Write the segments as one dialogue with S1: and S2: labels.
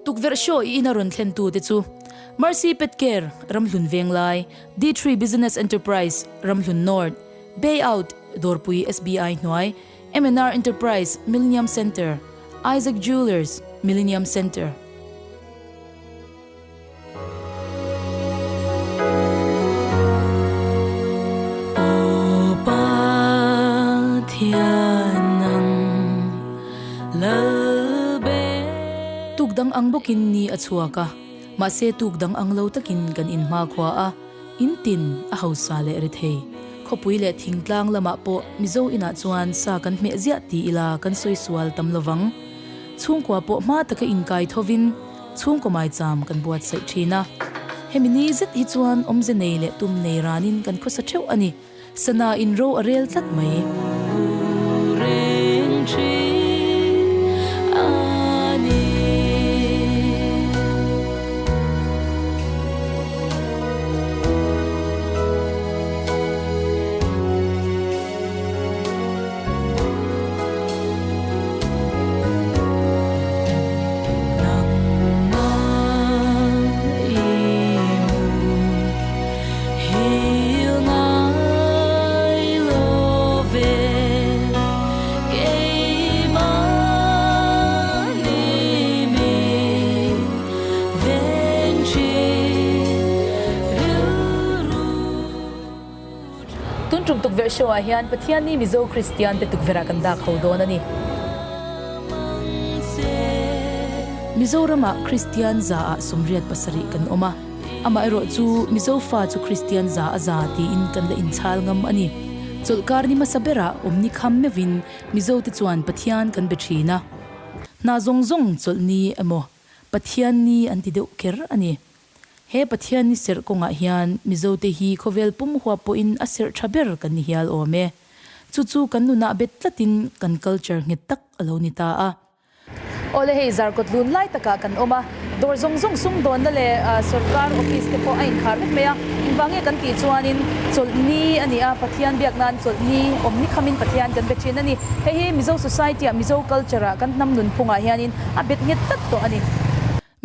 S1: Tukverh show i ina rawn thlen tu te chu Mercy Pet Care, Ramhlun Venglai, D-Tree Business Enterprise, Ramhlun North, Bayout, Dawrpui SBI hnuai, MNR Enterprise, Millennium Centre, Isaac Jewellers, Millennium Centre. Tuk dang ang bawkin ni a chhuak a, mahse tuk dang ang lo takin kan inhmakhua a, in tin a hausa leh ri thei. Khawpui leh thingtlang lamah pawh Mizo inah chuan sa kan hmeh ziah ti ila kan sawi sual tam lovang. Chhungkua pawh hma taka inkai thovin, Chhungkaw maicham kan buatsaih thin a, hemi ni zet hi chuan awmze nei leh tum nei ranin kan khawsa theuh a ni. Sana in ro a rel tlat mai. Tun tum tukverh show ah hian Pathianni Mizo Kristian te tukverh ah kan dak ho dawn a ni. Mizoram ah Kristian za ah 87 kan awm a, amaherawh chu Mizo fa chu Kristian za a za tiin kan la inchhal ngam a ni. Chawlhkar ni hmasa ber ah awmni kham meuhin Mizo te chuan Pathian kan be thin a. Hna zawng zawng chawlhni emaw Pathianni an ti deuh kher a ni. He Pathian ni serh kawngah hian Mizote hi khawvel pum huap pawhin a serh tha ber kan ni hial awm e. Chu chu kan nunah bet tlatin kan culture nghet tak a lo ni ta a.
S2: Awle hei Zarkawt lun lai takah kan awm a, dawr zawng zawng sumdawnna leh sawrkar office te pawh a inkhar vek mai a. Engvang nge kan tih chuanin chawlhni a ni a, Pathian biak nan chawlhni awm ni khamin Pathian kan be thin a ni. Hei hi Mizo society-ah, Mizo culture-ah kan hnam nunphungah hianin a bet nghet tlat tawh a ni.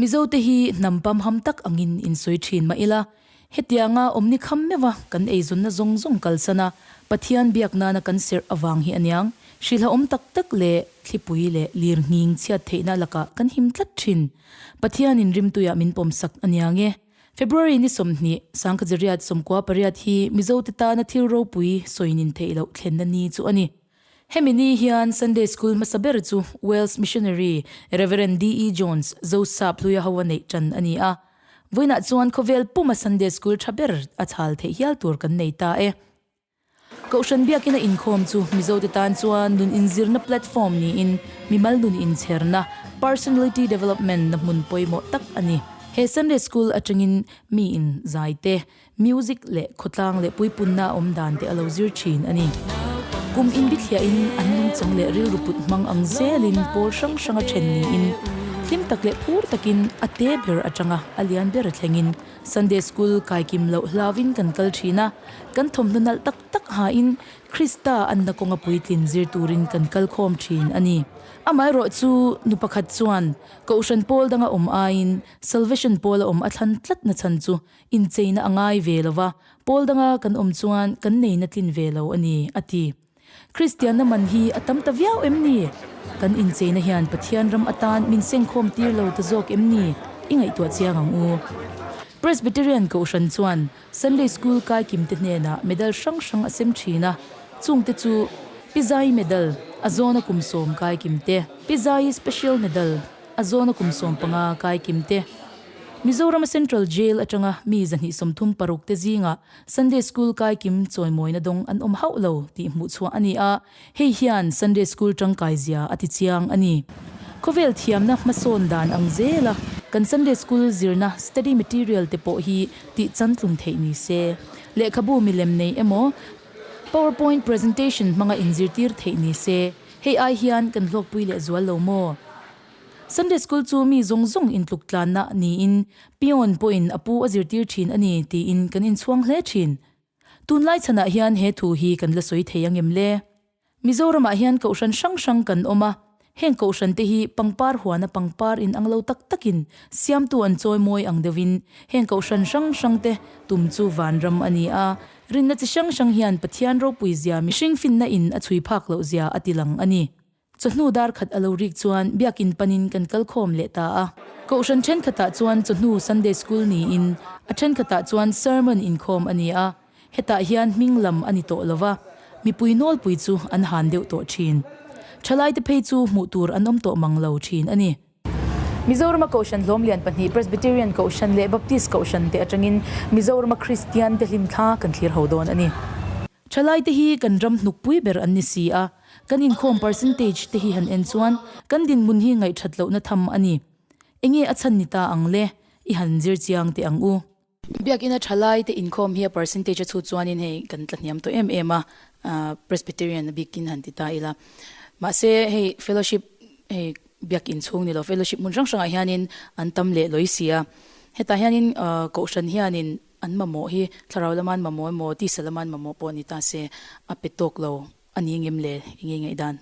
S1: Mizote hi hnam pamham tak angin insawi thin mah ila, hetianga awmni kham meuha kan eizawnna zawng zawng kalsan a, Pathian biak nana kan serh avang hi aniang, hrilhawm tak tak leh thlipui leh lir nghing chhiat theihna lakah kan him tlat thin. Pathianin rimtuiah min pawmsak aniang e. February ni 20, 1998 hi Mizote tana thil ropui sawinin theih loh thlenna ni chu a ni. Hemi ni hian Sunday School hmasa ber chu Wales Missionary Rev. DE. Jones, Zosap hluia hoa neih tan a ni a. Vawiinah chuan khawvel puma Sunday School tha ber a chhal theih hial tur kan nei ta e. Kohhran biakina inkhawm chu Mizote tan chuan nun inzirna platform niin mimal nun inchherna, personality development, na hmun pawimawh tak a ni. He Sunday School atangin mi in zai te, Music leh khawtlang leh puipunna a awm dan te a lo zir thin a ni. Kum inbithliahin an nungchang leh rilru put hmang ang zelin pawl hrang hrang a then niin hlim tak leh phur takin a te ber atanga a lian ber thlengin Sunday School kaikim loh hlauvin kan kal thin a, kan thawmhnaw nalh tak tak hain Krista anna kawnga puitlin zir turin kan kal khawm thin a ni. Amaherawhchu nu pakhat chuan Kohhran pawl danga awm aiin Salvation pawl a awm a thlan tlat na chhan chu Incheina a ngai ve lo va, pawl danga kan awm chuan kan neina tlin ve lo a ni, a ti. Kristianna man hi a tam ta viau em ni? Kan incheina hian Pathian ram atan min sengkhawm tir lo ta zawk em ni? I ngaihtuah chiang ang u. Presbyterian Kohhran chuan Sunday School kaikimte hnenah medal hrang hrang a sem thin a, chungte chu, Pi Zaii Medal, a zawna kum sawm kaikimte, Pi Zaii Special Medal, a zawna kum 15 kaikimte, Mizorama Central Jail atanga mi 236 te zingah Sunday School kaikim chawimawina dawng an awm hauh lo tih hmuh chhuah a ni a, hei hian Sunday School tangkai zia a ti chiang a ni. Khawvel thiamna hmasawn dan ang zela kan Sunday School zirna study material te pawh hi tih chantlung theih ni se. Lehkhabu milem nei emaw Powerpoint presentation hmanga inzirtir theih ni se, hei ai hian kan hlawkpui leh zual lo maw? Sunday School chu mi zawng zawng intluk tlanna niin Pion pawhin a pu a zirtir thin a ni tiin kan inchhuang hle thin. Tunlai chhanah hian he thu hi kan la sawi thei ang em le? Mizoramah hian kohhran hrang hrang kan awm a. Heng kohhran te hi pangpar huana pangpar in ang lo tak takin siamtu an chawimawi ang deuhin heng kohhran hrang hrang te tum chu vanram a ni a. Rinna chi hrang hrang hian Pathian ropui zia mihring finna in a chhui phak loh zia a ti lang a ni. Chawhnu dar khat a lo rik chuan biakin panin kan kal khawm leh ta a. Kohhran thenkhatah chuan chawhnu Sunday School niin a thenkhatah chuan sermon inkhawm a ni a. Hetah hian hming lam a ni tawh lo va, mipui nawlpui chu an han deuh tawh thin. Thalaite phei chu hmuh tur an awm tawh mang lo thin a ni. Mizorama Kohhran hlawmlian pahnih Presbyterian Kohhran leh Baptist Kohhran te atangin Mizorama Kristian te hlimthla kan thlir ho dawn a ni. Thalaite hi kan ram hnukpui ber an ni si a, kan inkhawm percentage te hi han en chuan kan dinhmun hi ngaihthat lohna tham a ni. Enge a chhan ni ta ang le? I han zir chiang teh ang u. Biakina thalai te inkhawm hi a percentage a chhut chuanin hei kan tla hniam tawh em em a, Presbyterian a bikin han ti ta ila. Mahse hei fellowship hei biakin chhung ni lo fellowship hmun hrang hrangah hianin an tam leh lawi si a. Hetah hianin kohhran hianin an mamawh hi thlarau lama an mamawh emaw tisa lama an mamawh pawh ni ta se a pe tawk lo a ni ngem le i ngei ngaihdan.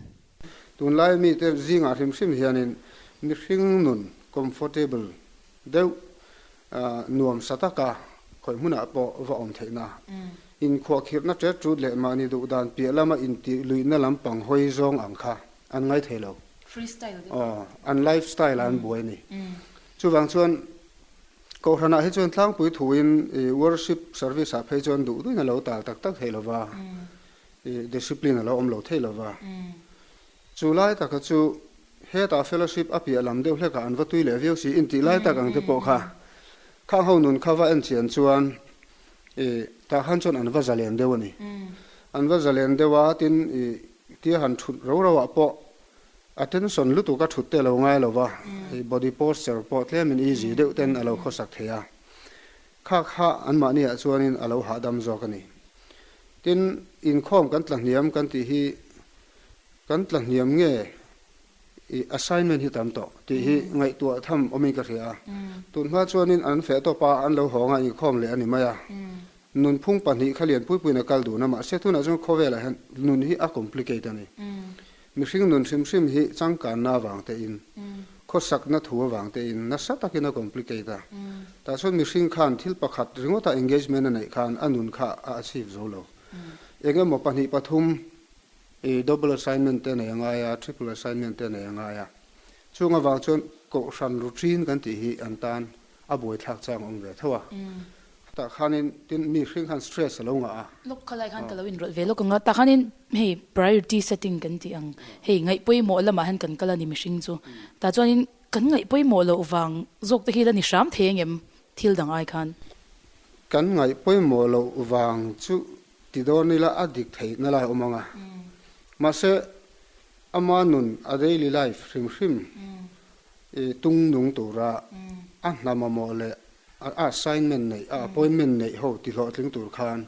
S3: Tunlai mite zingah hrim hrim hianin mihring nun comfortable deuh nuam sa taka khawi hmunah pawh va awm theihna, inkhuahkhirhna ṭet ṭut leh mahni duh dan piah lama intih luihna lampang hawi zawng ang kha an ngai thei lo. Aw, an life style ah an buai a ni. Chuvang chuan Kohhranah hi chuan tlangpui thuin worship service ah phei chuan duh duhin a lo tal tak tak thei lo va, discipline a lo awm lo thei lo va. Chu lai taka chu hetah fellowship a piah lam deuh hlekah an va tui leh viau si intih lai tak ang te pawh kha khang ho nun kha va en chian chuan i tah khan chuan an va zalen deuh a ni. An va zalen deuh a tin i tia han thut ro ro ah pawh attention lutuk a thut te a lo ngai lo va, i body posture pawh tlemin easy deuh ten a lo khawsak thei a. Kha kha anmahni ah chuanin a lo hahdam zawk a ni. Tin inkhawm kan tla hniam kan tih hi Kan tla hniam nge i assignment hi tam tawh tih hi ngaihtuah tham awmin ka hria a. Tunhma chuanin an feh tawp a, an lo hawng a, inkhawm leh a ni mai a. Nunphung pahnih kha lian pui puiin a kal dun a, mahse tunah chuan khawvelah hian nun hi a complicate a ni. Mihring nun hrim hrim hi changkanna avang tein, khawsakna thu avang tein nasa takin a complicate a. Tah chuan mihring khan thil pakhat ringawta engagement a neih khan a nun kha a achieve zo lo. Engemaw pahnih pathum I double assignment te nei a ngai a, triple assignment te nei a ngai a. Chung avang chuan kohhran routine kan tih hi an tan a buaithlak chang awm ve tho a. Tah khanin tin mi hring khan stress a lo ngah a.
S1: Lawk kha lai khan ka lo inrawlh ve lawk ang a, tah khanin hei priority setting kan tih ang, hei ngaihpawimawh lamah hian kan kal a ni mihring chu. Tah chuanin kan ngaihpawimawh loh vang zawk te hi la ni hram thei angem thil dang ai khan?
S3: Kan ngaihpawimawh loh vang chu Ti dawn ila a dik theih na lai awm ang a. Mahse, ama nun a daily life hrim hrim i tung nung tura a hna mamawh leh a assignment neih, a appointment neih ho ti hlawhtling tur khan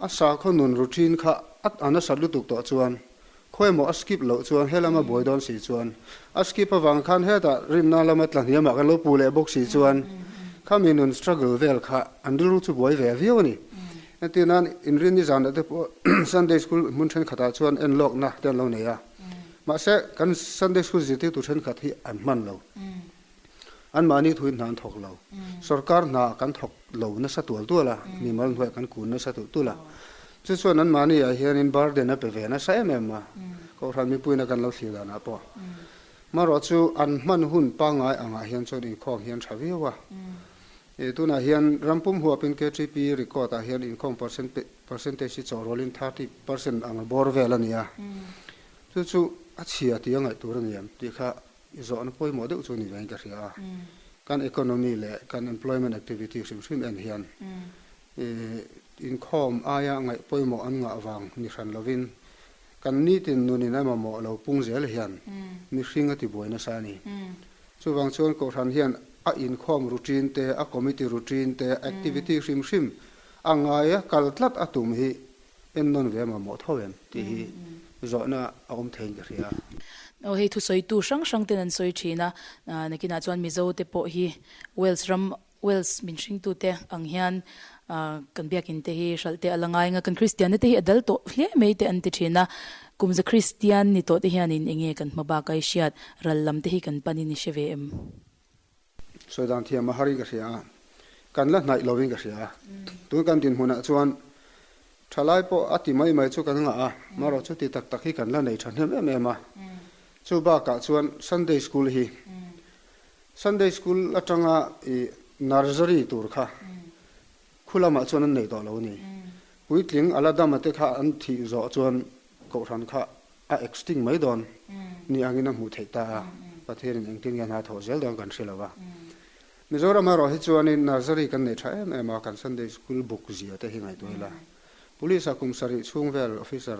S3: a sakhaw nun routine kha a nasat lutuk tawh chuan khawimaw a skip loh chuan helam a buai dawn si chuan a skip avang khan hetah rinna lama tla hniamah kan lo pu leh bawk si chuan khami nun struggle vel kha an rilru chu buai ve viau a ni. Entir nan inrinni zanah te pawh Sunday school hmun thenkhatah chuan en lawkna te an lo nei a, mahse kan Sunday school zirtirtu thenkhat hi an hman lo. Anmahni thuin hna an thawk lo. Sorkar hna kan thawk lo nasa tual tual a, mimal hnuaiah kan kun nasa tulh tulh a. Chu chuan anmahni ah hianin burden a pe ve nasa em em a, Kohhran mipuina kan lo thlir danah pawh. Marawh chu an hman hun pangngai angah hian chuan inkhawm hi an tha viau a. Tunah hian rampum huapin KTP record ah hian inkhawm percentage hi chawhrawlin 30% ang a bawr vel a ni a. Chu chu a chhia tih a ngaih tur a ni em tih kha I zawhna pawimawh deuh chu ni vein ka hria a, kan economy leh kan employment activity hrim hrim en hian inkhawm aia ngaih pawimawh an ngah vang ni hran lovin kan nitin nunin a mamawh lo pung zel hian mihring a tibuai nasa a ni. Chuvang chuan Kohhran hian a inkhawm routine te, a committee routine te, activity hrim hrim a ngaia kal tlat a tum hi En nawn ve mamawh tho em tih hi zawhna a awm theiin ka hria.
S1: Aw hei thusawitu hrang hrang ten an sawi thin a, nakinah chuan Mizo te pawh hi Wales ram Wales min hringtu te ang hian kan biakin te hi hralh te a la ngai ang a, kan Kristianna te hi a dal tawh hle mai te an ti thin a. Kum za Kristian ni tawh te hianin enge kan hma bak a i hriat ral lam te hi kan panin i hre ve em?
S3: Sawi dan thiam a har in ka hria a, kan la hnaih lovin ka hria a. Tun kan dinhmunah chuan thalai pawh a ti mai mai chu kan ngah a, marawh chu ti tak tak hi kan la nei thahnem em em a. Chu bakah chuan Sunday School hi Sunday School atanga i nursery tur kha Khu lamah chuan an nei tawh lo a ni. Puitling a la dam a te kha an thih zawh chuan kohhran kha a extinct mai dawn ni angin a hmuh theih ta a, Pathianin engtin nge hna thawh zel dawn kan hre lo va. Mizoram erawh hi chuanin nursery kan nei tha em em a, kan Sunday School buk zia te hi ngaihtuah ila. Police ah kum sarih chhung vel officer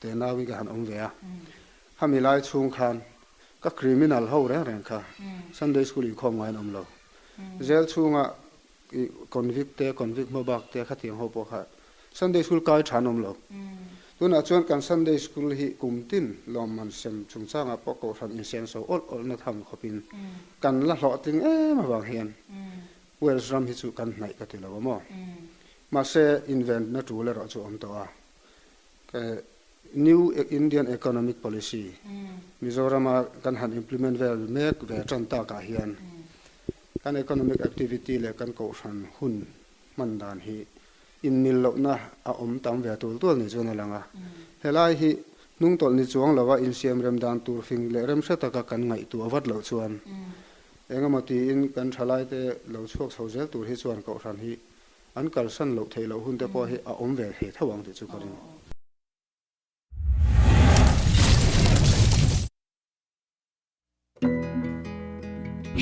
S3: te nauin ka han awm ve a, khami lai chhung khan ka criminal ho reng reng kha Sunday School inkhawm ngaiin awm lo. Jail chhunga i convict te, convict hmabak te khatiang ho pawh kha Sunday School kai tha an awm lo. Tunah chuan kan Sunday School hi kum tin lawmman sem chungchangah pawh kohhran insenso awlh awlhna tham khawpin kan la hlawhtling em avang hian Wales ram hi chu kan hnaih ka ti lo a maw. Mahse invenna tul erawh chu awm tawh a. New Indian Economic Policy Mizorama kan han implement vel mek ve tan takah hian kan economic activity leh kan kohhran hun hman dan hi inmil lohna a awm tam ve tul tual ni chuan a lang a. Helai hi hnungtawlh ni chuang lova insiamrem dan tur fing leh remhre taka kan ngaihtuah vat loh chuan engemaw tiin kan thalaite lo chhuak chho zel tur hi chuan kohhran hi An kalsan loh theih loh hun te pawh hi a awm ve thei tho ang tih chu ka ring.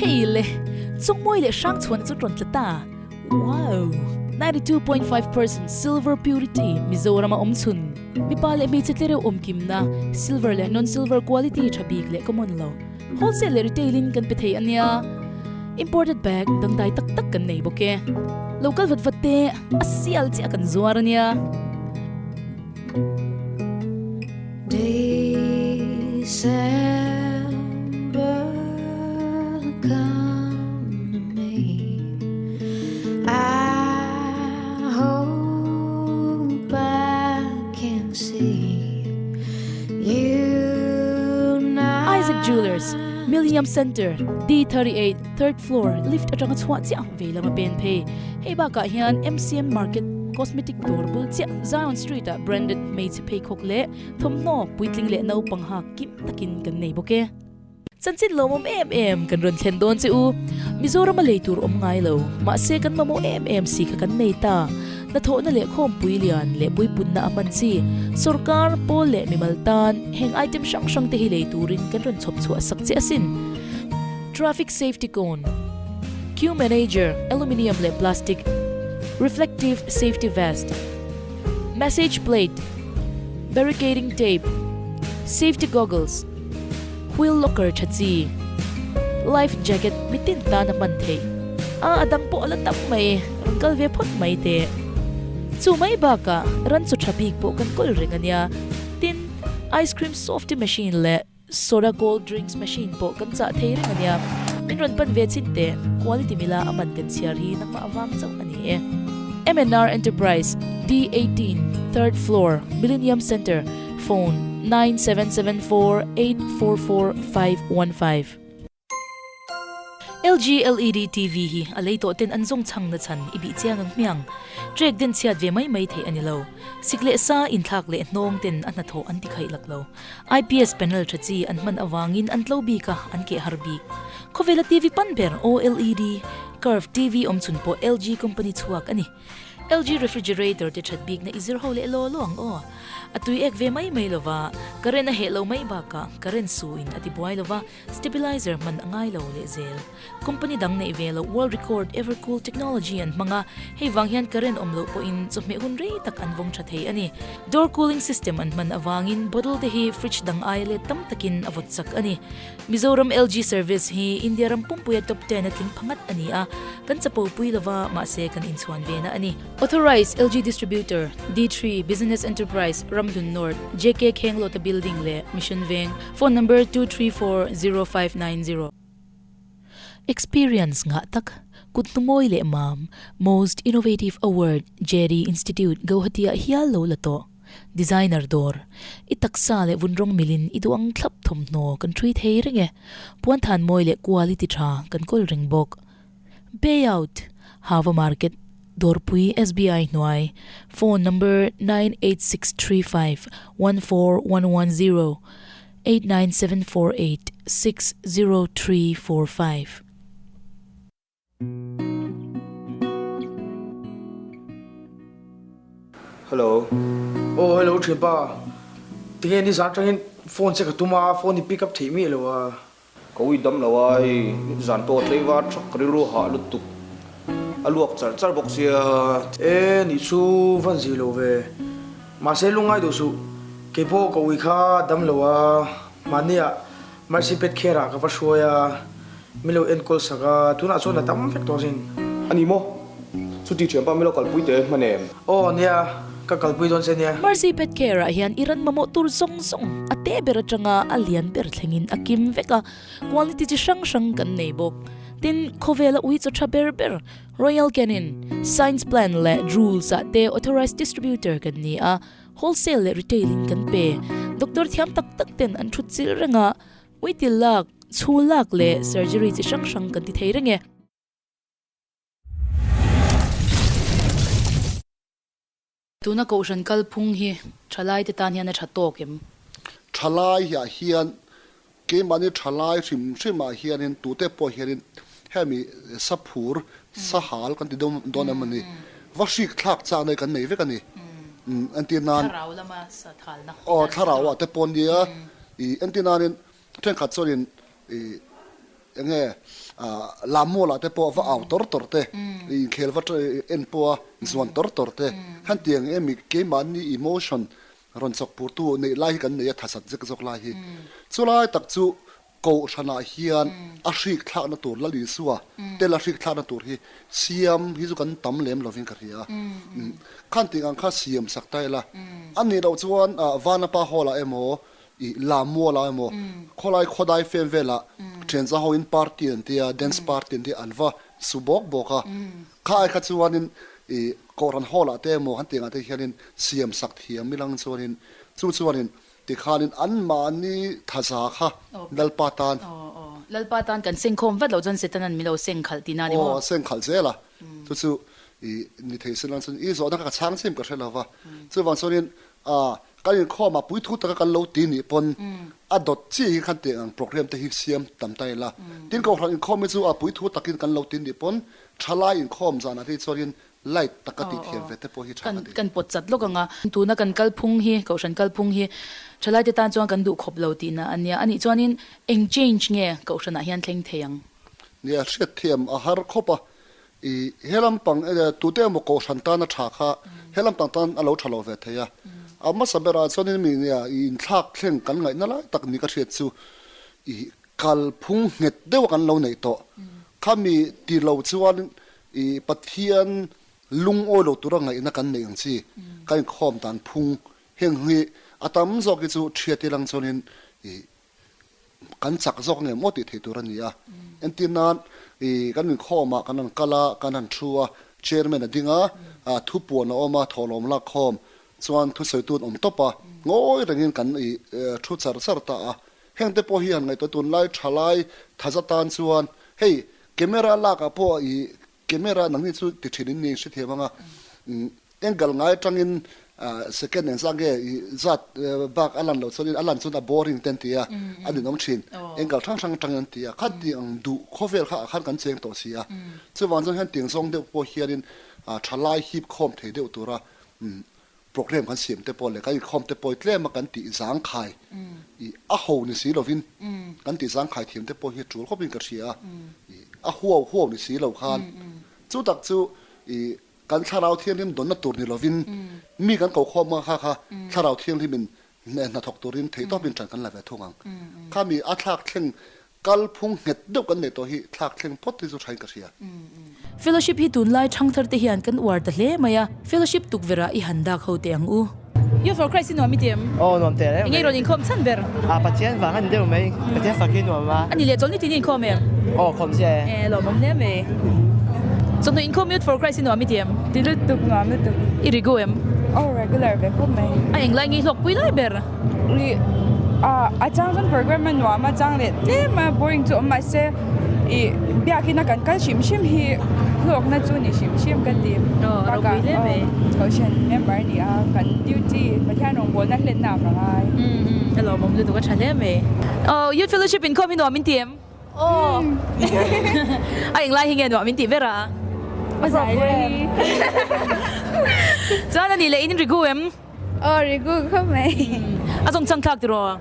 S1: Hei le, Chungmawi leh Hrangchhuana chu rawn tla ta. Wow! 92.5% silver purity Mizoram a awm chhun. Mipa leh hmeichhe tlereuh awm kimna, silver leh non-silver quality tha bik leh common lo. Wholesale leh retail in kan pe thei ania. Imported bag dangdai tak tak kan nei bawk e. Lo kal vat vat te a sial chiah kan zuar ania.
S4: December come to me I hope I can see you now.
S1: Isaac Jewellers, Millennium Centre, D38, third floor, lift atanga chhuah chiah vei lama pen phei. Hei bakah hian MCM Market Cosmetic dawr bul chiah Zion Street ah branded hmeichhe pheikhawk leh thawmhnaw puitling leh naupang hak kim takin kan nei bawk e. Chanchin lawmawm em em kan rawn thlen dawn che u. Mizoram a lei tur awm ngai lo, mahse kan mamawh em em si kha kan nei ta. Hnathawhna leh khawmpui lian leh puipunna a hman chi, sorkar, pawl leh mimal tan heng item hrang hrang te hi lei turin kan rawn chhawp chhuah sak che asin. Traffic safety cone, Queue manager, aluminium leh plastic, Reflective safety vest, Message plate, Barricading tape, Safety goggles, Wheel locker tha chi, life jacket mitin tan a hman theih a, a dang pawh a la tam mai, rawn kal ve phawt mai teh. Chu mai bakah ran chu tha bik pawh kan kawl reng a nia, tin ice cream softy machine leh soda cold drinks machine pawh kan chah thei reng a nia, min rawn pan ve chin teh, quality mila a man kan chhiar hi nangmah avang chauh a ni e. MNR Enterprise, D18, third floor, Millennium Centre, Phone, 9774844515. LG LED TV hi a lei tawh ten an zawng chhang na chhan i bih chiang ang hmiang. Trek den chhiat ve mai mai theih a ni lo. Sik leh sa inthlak leh hnawng ten a hnathawh an ti khaih lak lo. IPS panel tha chi an hman avangin an tlo bik a, an keh har bik. Khawvela TV pan ber OLED Curve TV awm chhun pawh LG company chhuak a ni. LG refrigerator te that bikna i zir ho leh law law ang aw. A tui ek ve mai mai lova, current a heh lo mai bakah current su in a ti buai lova, stabilizer hman a ngai lo leh zel. Company dang neih ve loh world record Evercool technology an hmang a, hei vang hian current awm loh pawhin chawhmeh hun rei tak an vawng tha thei a ni. Door cooling system an hman avangin bottle te hi fridge dang aia let tam takin a vawt chak a ni. Mizoram LG Service hi India ram pumpuia top ten a tling phangat a ni a, kan chapo pui lova mahse kan inchhuan ve na a ni. Authorized LG Distributor, D3 Business Enterprise, Ramhlun North, JK Khenglawta Building leh Mission Veng, Phone number 2340590. Experience ngah tak, kut hnumawi leh mam, Most Innovative Award, JD Institute, Guwahati ah hial lo la tawh. Designer dawr. I taksa leh vun rawng milin i duh ang thlap thawmhnaw kan ṭhui thei reng e. Puanthan mawi leh quality ṭha kan kawl reng bawk. Payout, Hava Market, Dawrpui SBI hnuai, Phone number 98635 14110 89748 60345.
S5: Hello.
S6: Aw hello thianpa, tinge nizan atangin phone che ka tum a, phone i pick up theih miah lo a.
S5: Ka ui dam lo a hei zan pawh tlei var thak rilru hah lutuk a luak char char bawk sia.
S6: E nih chu van zir lo ve. Mahse lungngai duh suh, keipawh ka ui kha dam lo a, mahniah Mercy pet care ah ka va hruai a, min lo enkawl sak a, tunah chuan a tam vek tawh zin.
S5: A ni maw? Chuti thianpa min lo kalpui teh hman em?
S6: Aw nia, ka kalpui dawn che nia.
S1: Mercy pet care ah hian i ran mamawh tur zawng zawng a te ber atanga a lian ber thlengin a kim vek a, quality chi hrang hrang kan nei bawk. Tin, khawvela ui chaw tha ber ber Royal Canin, Science Plan leh Drools ah te authorized distributor kan ni a, Wholesale leh retail in kan pe. Doctor thiam tak tak ten an thut chilh reng a, uitil lak, chhul lak leh surgery chi hrang hrang kan ti thei reng e.
S2: Tuna Kohhran kalphung hi thalai te tan hian a tha tawk em?
S7: Thalai hiah hian keimahni thalai hrim hrimah hianin tute pawh hianin hemi saphur sahal kan ti dawn em ani va hrik thlak chak nei kan nei vek ani entir nan
S2: Thlarau lama sathalna
S7: aw thlarau ah te pawh nia i entir nanin thenkhat chuanin i enge lam mual ah te pawh va au tawr tawr te inkhel va en pawh a zuan tawr tawr te khan tiang emi keimahni emotion Rawn chawk purtu neih lai hi kan nei a thasat zek zawk lai hi. Chulai tak chu Kohhranah hian a hrik thlakna tur Lal Isua tel a hrik thlakna tur hi siam hi chu kan tam lem lovin ka hria. Khan tih ang kha siam sak ta ila. A nih loh chuan Vanapa Hall ah emaw i Lammual ah emaw khawlai khawdai fem velah thianza hoin party an tia dance party an tia an va su bawk bawk a. Kha ai kha chuanin i Kohhran Hall ah te emaw han tih angah te hianin siam sak thiam ilang chuanin chu chuanin tikhanin anmahni thaza kha Lalpa tan.
S2: Aw aw Lalpa tan kan sengkhawm vat loh chuan Setana'n min lo sengkhalh tihna a ni maw?
S7: Aw a sengkhalh zel a, chu chu i ni thei se lang chuan i zawhna kha ka chhang chim ka hre lo va, chuvang chuanin ah kan inkhawm ah puithu taka kan lo ti nih pawn a dawt chiah hi khan tih ang program te hi siam tam ta ila, tin Kohhran inkhawm hi chu a puithu takin kan lo ti nih pawn thalai inkhawm zanah te hi chuanin Light taka tih thiam ve te pawh hi tha ka ti.
S2: Kan pawt chat lawk ang a. Tuna kan kalphung hi, Kohhran kalphung hi thalaite tan chuan kan duh khawp lo tihna a nia. Anih chuanin eng change nge Kohhranah hian thleng thei ang?
S7: Nia, hriatthiam a har khawp a. I he lampang tute emaw Kohhran tana tha kha he lampang tan a lo tha lo ve thei a. A hmasa berah chuanin mi nia i inthlak thleng kan ngaihna lai tak ni ka hriat chu i kalphung nghet deuha kan lo neih tawh. Khami ti lo chuan I Pathian lungawi lo tura ngaihna kan neih ang chi, kan inkhawm dan phung heng hi a tam zawk hi chu thiat ilang chuanin i kan chak zawk nge maw tih theih tur a ni a. Entir nan i kan inkhawmah kan han kal a, kan han thu a, chairman a ding a, thupuan a awm a, thawhlawm lak khawm chuan thusawitu an awm tawp a, ngawi rengin kan i thu char char ta a. Hengte pawh hi han ngaihtuah tunlai thalai thaza tan chuan hei Camera lak ah pawh i camera nangni chu ti thin in ni hre thiam anga angle ngai atangin second engzah nge i zat bak a lan loh chuan a lan chuan a boring te an ti a a ninawm thin angle hrang hrang atangin an ti a kha tih ang duh khawvel kha ah khan kan cheng tawh si a chuvang chuan hian tiang zawng deuh pawh hianin thalai hip khawm thei deuh tura Program kan siam te pawh leh kan inkhawm te pawh hi tlem a kan tih zangkhai i a ho ni si lovin kan tih zangkhai thiam te pawh hi a tul khawpin ka hria a, i a huau huau ni si lo khan chu tak chu i kan thlarau thianghlim dawnna tur ni lovin mi kan ko khawm ang kha kha thlarau thianghlimin hnathawk turin theihtawpin ṭan kan la ve thung ang. Khami a thlak thleng Kalphung nghet deuh kan neih tawh hi thlak thleng phawt hi chu thain ka hria.
S1: Fellowship hi tunlai thangthar te hian kan uar ta hle mai a, fellowship tukverh ah i han dak ho teh ang u.
S2: Youth for Christ hi nuam i ti em?
S8: Aw nuam teh reng mai.
S2: Enge i rawn inkhawm chhan ber?
S8: Ah Pathian vang a ni deuh mai, Pathian fak hi nuam a.
S2: A ni leh chawlhni tin i inkhawm em?
S8: Aw khawm ziah e.
S2: E lawmawm hle mai. Chawhnu inkhawm Youth for Christ hi nuam i ti em?
S9: Ti lutuk, nuam lutuk.
S2: I rigu em?
S9: Aw regular ve khawp mai.
S2: A englai nge i hlawkpui lai ber?
S9: Ih a chang chuan program a nuam a chang leh tlem a boring chu awm mahse ih biakin a kan kal hrim hrim hi hlawkna chu ni hrim hrim ka ti.
S2: Aw a ropui hle mai.
S9: Kohhran member a ni a kan duty Pathian rawngbawlna hlenna ah ka ngai.
S2: Umm umm a lawmawm lutuk a tha hle mai. Aw Youth Fellowship inkhawm hi nuam in ti em? Aw a englai hi nge nuam in tih ber a?
S9: A zai reng.
S2: Chuan a nih leh in rigu em?
S9: Aw rigu khawp mai.
S2: A zawng chang thlak tiraw?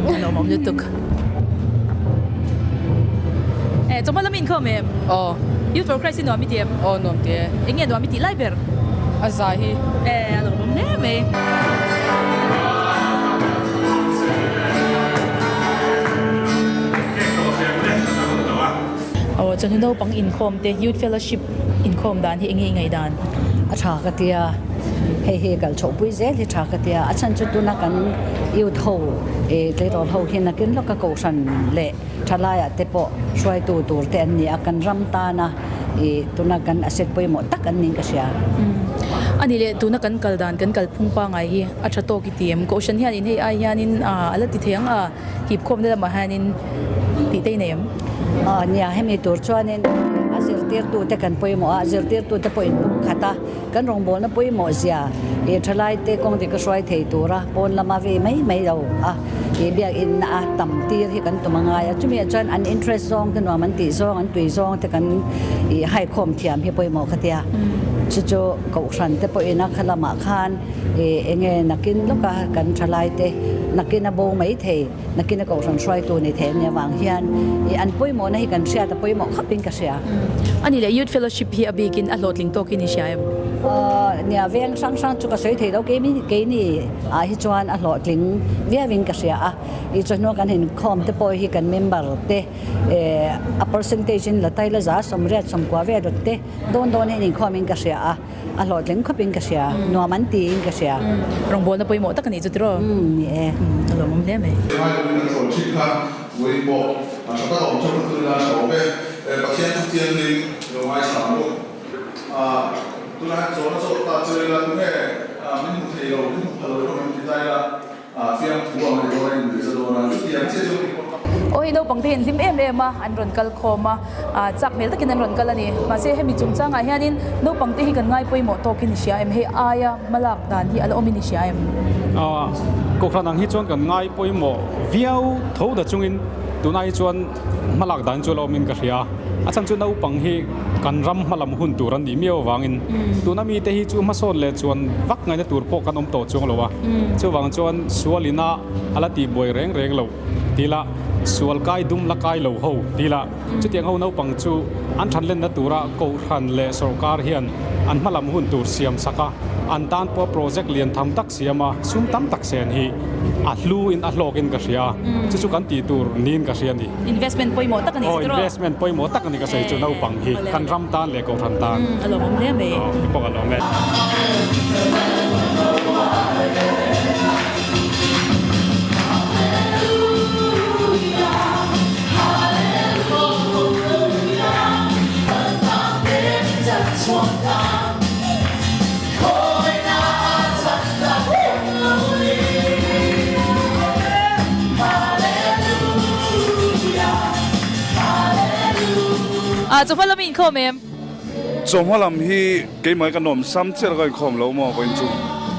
S2: A lawmawm lutuk. Eh chawhma lam i inkhawm em?
S10: Aw.
S2: Youth for Christ hi nuam i ti em?
S10: Aw nuam ti e.
S2: Eng nge nuam i tih lai ber?
S10: A zai hi.
S2: Eh a lawmawm hle mai. Aw chuan naupang inkhawm te Youth Fellowship inkhawm dan hi enge i ngaihdan?
S11: A tha ka tia, hei hi kal chhohpui zel hi tha ka tia, a chhan chu tuna kan youth ho eh tleirawl ho hi nakin lawka kohhran leh thalaiah te pawh hruaitu tur te an ni a, kan ram tana ih tuna kan asset pawimawh tak an niin ka hria.
S2: A nih leh tuna kan kal dan kan kalphung pangngai hi a tha tawk i ti em? Kohhran hianin hei ai hianin a la ti thei ang a, hipkhawmna lamah hianin tih te i nei em?
S11: Aw nia, hemi tur chuanin a zirtirtute kan pawimawh a, a zirtirtute pawh in pum khat a, kan rawngbawlna pawimawh zia ih thalaite kawng dik a hruai thei tura pawn lama vei mai mai lo a, ih biakinna a tam tir hi kan tum a ngai a, chumi ah chuan an interest zawng te nuam an tih zawng an tui zawng te kan ih haikhawm thiam hi pawimawh ka tia, chu chu kohhran te pawhin a kha lamah khan ih enge nakin lawka kan thalaite nakin a bo mai thei. Nakin a kohhran hruaitu ni thei an nih avang hian ih an pawimawhna hi kan hriat a pawimawh khawpin ka hria.
S2: A nih leh Youth Fellowship hi a bikin a hlawhtling tawkin i hria em?
S11: Aw nia veng hrang hrang chu ka sawi thei lo keimi keini ah hi chuan a hlawhtling viauin ka hria a, ih chawhnu kan inkhawm te pawh hi kan member te eh a percentage in la tai la za 80 90 vel te dawn dawn hian inkhawmin ka hria a. A hlawhtling khawpin ka hria, nuam an tiin ka hria.
S2: Rawngbawlna pawimawh tak a nih chu tiraw?
S11: Umm ni e.
S2: A lawmawm hle mai.
S12: Ngai turin a thawn thin kha vawiin pawh a tha tak a awm theuh na turin a tha awm e. Pathian thu thianghlim lo ngaithla ang u. Tunah hian zawhna zawt ta che ila tunge min hmu thei lo, min hmu pha lo emaw min ti ta ila
S2: Aw hei naupang te hi an hlim em em a, an rawn kal khawm a, chak hmel takin an rawn kal a ni. Mahse hemi chungchangah hianin naupang te hi kan ngai pawimawh tawkin i hria em? Hei aia hmalak dan hi a la awmin i hria em?
S13: Kohhran ang hi chuan kan ngai pawimawh viau tho ta chungin tunah hi chuan hmalak dan chu a la awmin ka hria. A chhan chu naupang hi kan ram hmalam hun tur an nih miau avangin tuna mite hi chu hmasawn leh chuan vak ngaihna tur pawh kan awm tawh chuang lo a. Chuvang chuan sualina a la tihbuai reng reng lo tila sual kai dum la kai lo ho tila chutiang ho naupang chu an thanlenna tura Kohhran leh sawrkar hian an hmalam hun tur siam sak a, an tan pawh project lian tham tak siam a, sum tam tak sen hi a hlu in a hlawk in ka hria a, chu chu kan tih tur niin ka hria a ni.
S2: Investment pawimawh tak a ni
S13: chu tiraw? Aw, investment pawimawh tak a ni ka sawi chu naupang hi kan ram tan leh Kohhran tan.
S2: A lawmawm hle mai.
S13: Aw, i pawh a lawm e.
S2: Chawhma lam i inkhawm em?
S12: Chawhma lam hi keimah ka nuam sam chiah ka inkhawm lo maw vawiin chu.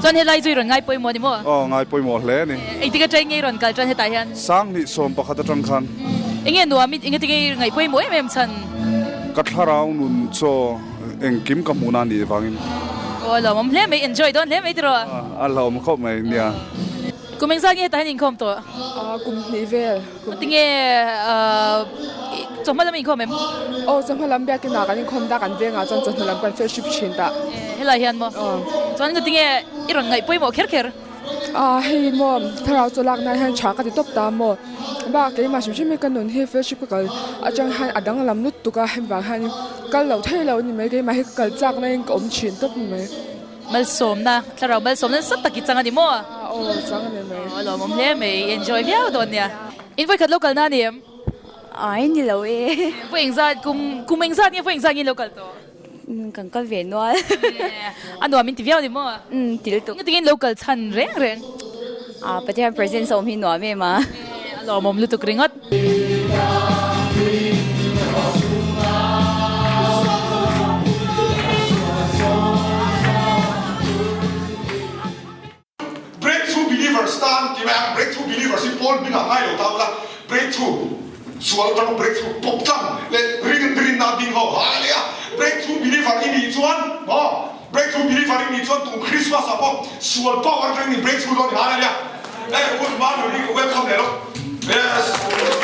S2: Chuan helai chu i rawn ngai pawimawh a ni maw?
S12: Aw ngai pawimawh hle a ni.
S2: Engtik atang nge i rawn kal tan hetah hian?
S12: Sanghnih 11 atang khan.
S2: Enge nuam i engati nge i ngaih pawimawh em em chhan?
S12: Ka thlarau nun chaw engkim ka hmuhna a nih vangin.
S2: Aw a lawmawm hle mai, enjoy dawn hle mai tiraw?
S12: A hlauhawm khawp mai nia.
S2: Kum engzat nge hetah hian inkhawm tawh?
S14: Kum hnih vel.
S2: Tinge chawhma lam inkhawm em?
S14: Aw chawhma lam biakin ah kan inkhawm ta kan vengah chuan chawhnu lam kan fellowship thin ta.
S2: Helai hian maw? Chuan tinge i rawn ngaih pawimawh kher kher?
S14: A hei maw thlarau chu lak nan hian tha ka ti tawp ta maw bak keimah hrim hrim hi ka nun hi fellowship ka kal atang hian a danglam lutuk a hemi vang hian kal lo thei lo a ni mai keimah hi ka kal chak na in ka awm thin tawp a ni mai.
S2: Malsawmna thlarau malsawmna nasa tak i chang a ni maw?
S14: Aw chang a ni mai.
S2: Aw lawmawm hle mai enjoy viau dawn nia. In vawikhat lo kalna a ni em?
S15: Ai ni lo e.
S2: Vawi engzat kum kum engzat nge vawi engzat nge in lo kal tawh?
S15: Kan kal ve nual.
S2: A nuam in ti viau ni maw?
S15: Umm ti lutuk.
S2: Engtin in lo kal chhan reng reng?
S15: Ah Pathian presence a awm hi nuam em a.
S2: A lawmawm lutuk ringawt.
S12: Breakthrough believers tan ti mai ang, breakthrough believers hi Paul hmingah ngai lo ta ula, breakthrough sual atanga breakthrough pawp tlang leh ring rinna ding ho hallelujah breakthrough believer i nih chuan maw breakthrough believer i nih chuan tum Christmas ah pawh sual power atangin i breakthrough dawn hallelujah eh good morning welcome leh lo yes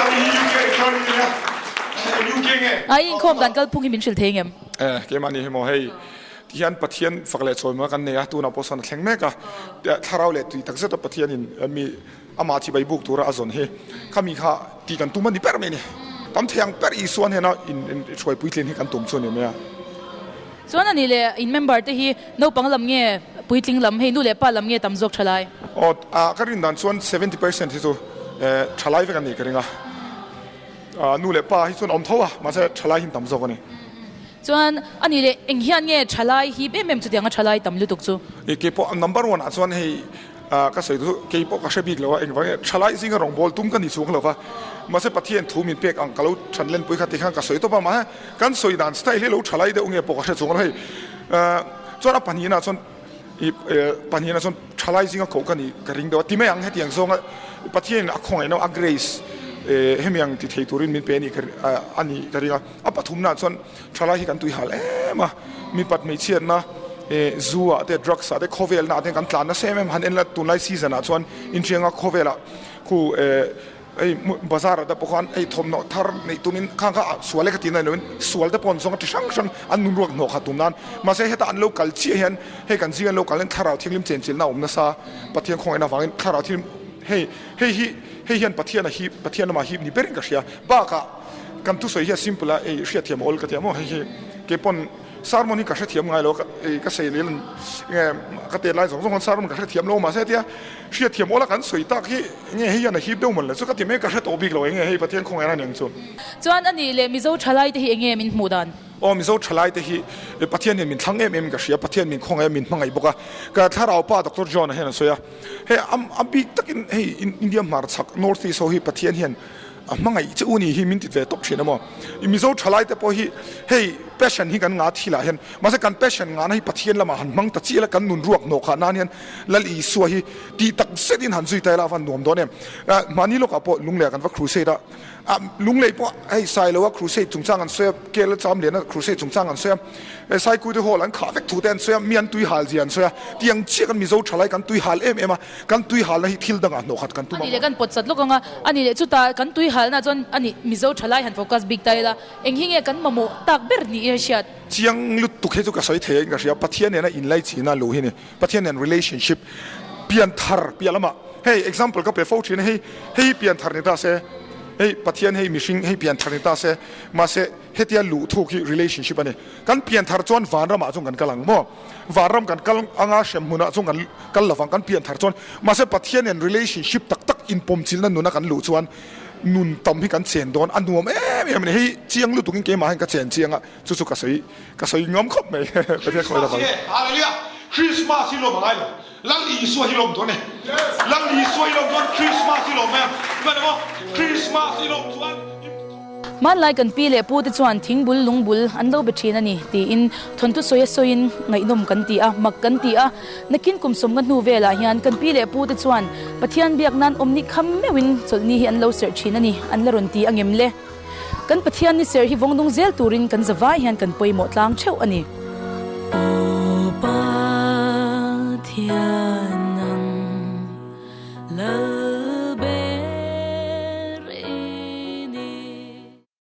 S12: ani hi UK return ania UK nge
S2: Ai inkhawm dan kalphung hi min hrilh thei ngem?
S12: Eh keimahni hi maw hei Tihian Pathian fak leh chawimawi kan nei a, tunah pawh sawn a thleng mek a. Thlarau leh tui takzeta Pathianin mi amah chibai buk tura a zawn hi khami kha tih kan tum a ni ber mai a ni. Tam thei ang ber Isua hnena inhruai puitlin hi kan tum chu a ni mai a.
S2: Chuan a nih leh in member te hi naupang lam nge puitling lam hei nu leh pa lam nge tam zawk thalai?
S12: Aw, ka rin dan chuan 70% hi chu thalai vek a nih ka ring a. Nu leh pa hi chuan awm tho a, mahse thalai hi an tam zawk a ni.
S2: Chuan a nih leh eng hian nge thalai hip em em chutianga thalai tam lutuk chu?
S12: I keipawh number one ah chuan hei ka sawi duh keipawh ka hre bik lo a, engvang nge thalai zinga rawngbâwl tum ka ni chuang lo va, mahse Pathian thu min pek ang ka lo than lenpui kha tikhan ka sawi tawp a, mahse kan sawi dan style hi lo thalai deuh nge pawh ka hre chuang lo hei. Chuan a pahnihna chuan i pahnihna chuan thalai zinga koh ka ni ka ring deuh a ti mai ang hetiang zawnga Pathianin a khawngaih no a grace hemi ang ti thei turin min pe a nih a nih ka ring a. A pathumnaah chuan thalai hi kan tui hal em a, mipat hmeichhiatna zu ah te drugs ah te khawvelna ah te kan tlan nasa em em han en la tunlai season ah chuan inṭianga khawvelah khu hei bazar ah te pawh khan hei thawmhnaw thar neih tumin khang kha sual e ka tih na ni loin sual te pawh an zawng a ti hrang hrang an nun ruak hnawh khat tum nan mahse heta an lo kal chiah hian hei kan zinga an lo kal hian thlarau thianghlim chenchilhna a awm nasa Pathian khawngaihna avangin thlarau thianghlim hei hei hi hei hian Pathian a hip Pathian lamah hip ni berin ka hria bakah Kan thusawi hi a simple a, ei hriatthiam a awl ka ti a maw hei hi keipawn sermon hi ka hrethiam ngai lo a, ei ka sei lel nge ka tet lai zawng zawng khan sermon ka hrethiam lo mahse hetia hriatthiam awl a kan sawi tak hi nge hei hian a hip deuh mawn le chu ka ti mai ka hre tawh bik lo enge hei Pathian khawngaih a ni ang chu.
S2: Chuan a nih leh Mizo thalai te hi enge min hmuh dan?
S12: Aw Mizo thalai te hi Pathian hian min thlang em em ka hria, Pathian min khawngaih a min hmangaih bawk a, ka thlarau pa Doctor John a hian a sawi a, hei a bik takin hei India hmarchhak North East ho hi Pathian hian A hmangaih che u ni hi min ti ve tawp thin a maw? I Mizo thalai te pawh hi hei passion hi kan nga thil ah hian mahse kan passion ngahna hi Pathian lamah han hmang ta chiah ila kan nun ruak hnawh khah nan hian Lal Isua hi tih tak zet in han zui ta ila a van nuam dawn em. Mahni lawkah pawh Lunglei ah kan va crusade a, a Lunglei pawh hei Sailo a crusade chungchang an sawi a, Kerala Chamlian a crusade chungchang an sawi a, Saikuite hall an khah vek thu te an sawi a, mi an tui hal zia an sawi a, tiang chiah kan Mizo thalai kan tui hal em em a, Kan tui halna hi thil dangah hnawh khat kan tum
S2: ang. A nih leh kan pawt sat lawk ang a, a nih leh chutah kan tui halna chuan a nih Mizo thalai han focus bik ta ila, eng hi nge kan mamawh tak ber ni i hriat?
S12: Chiang lutuk hi chu ka sawi thei a in ka hria, Pathian nena inlaichihna lo hi ni, Pathian nen relationship pian thar piah lamah hei example ka pe fo thin a, hei hei hi pian thar ni ta se, hei Pathian hei mihring hei pian thar ni ta se, mahse hetia luh thuk hi relationship a ni, kan pian thar chuan vanramah chuan kan kal ang maw? Vanram kan kal anga hrem hmunah chuan kan kal lovang kan pian thar chuan mahse Pathian nen relationship tak tak inpawmchilhna nuna kan luh chuan nun tam hi kan chen dawn a nuam em em a ni. Hei chiang lutukin keimah hian ka chen chiang a chu chu ka sawi ka sawi ngam khawp mai Pathian khawi lovang. Hallelujah! Christmas hi lawm a ngai lo. Lal Isua hi lawm dawn e. Lal Isua hi lawm chuan Christmas hi lawm mai ang. Chuan emaw Christmas hi lawm chuan.
S2: Hmanlai kan pi leh pu te chuan thingbul lungbul an lo be thin a ni tiin thawnthu sawi a sawiin ngaihnawm kan ti a, mak kan ti a. Nakin kum sawmnga hnu velah hian kan pi leh pu te chuan Pathian biak nan awm ni kham meuhin chawlhni hi an lo serh thin a ni an la rawn ti a ngem le. Kan Pathian ni serh hi vawng nung zel turin kan zavai hian kan pawimawh tlang theuh a ni.
S4: Aw Pathian.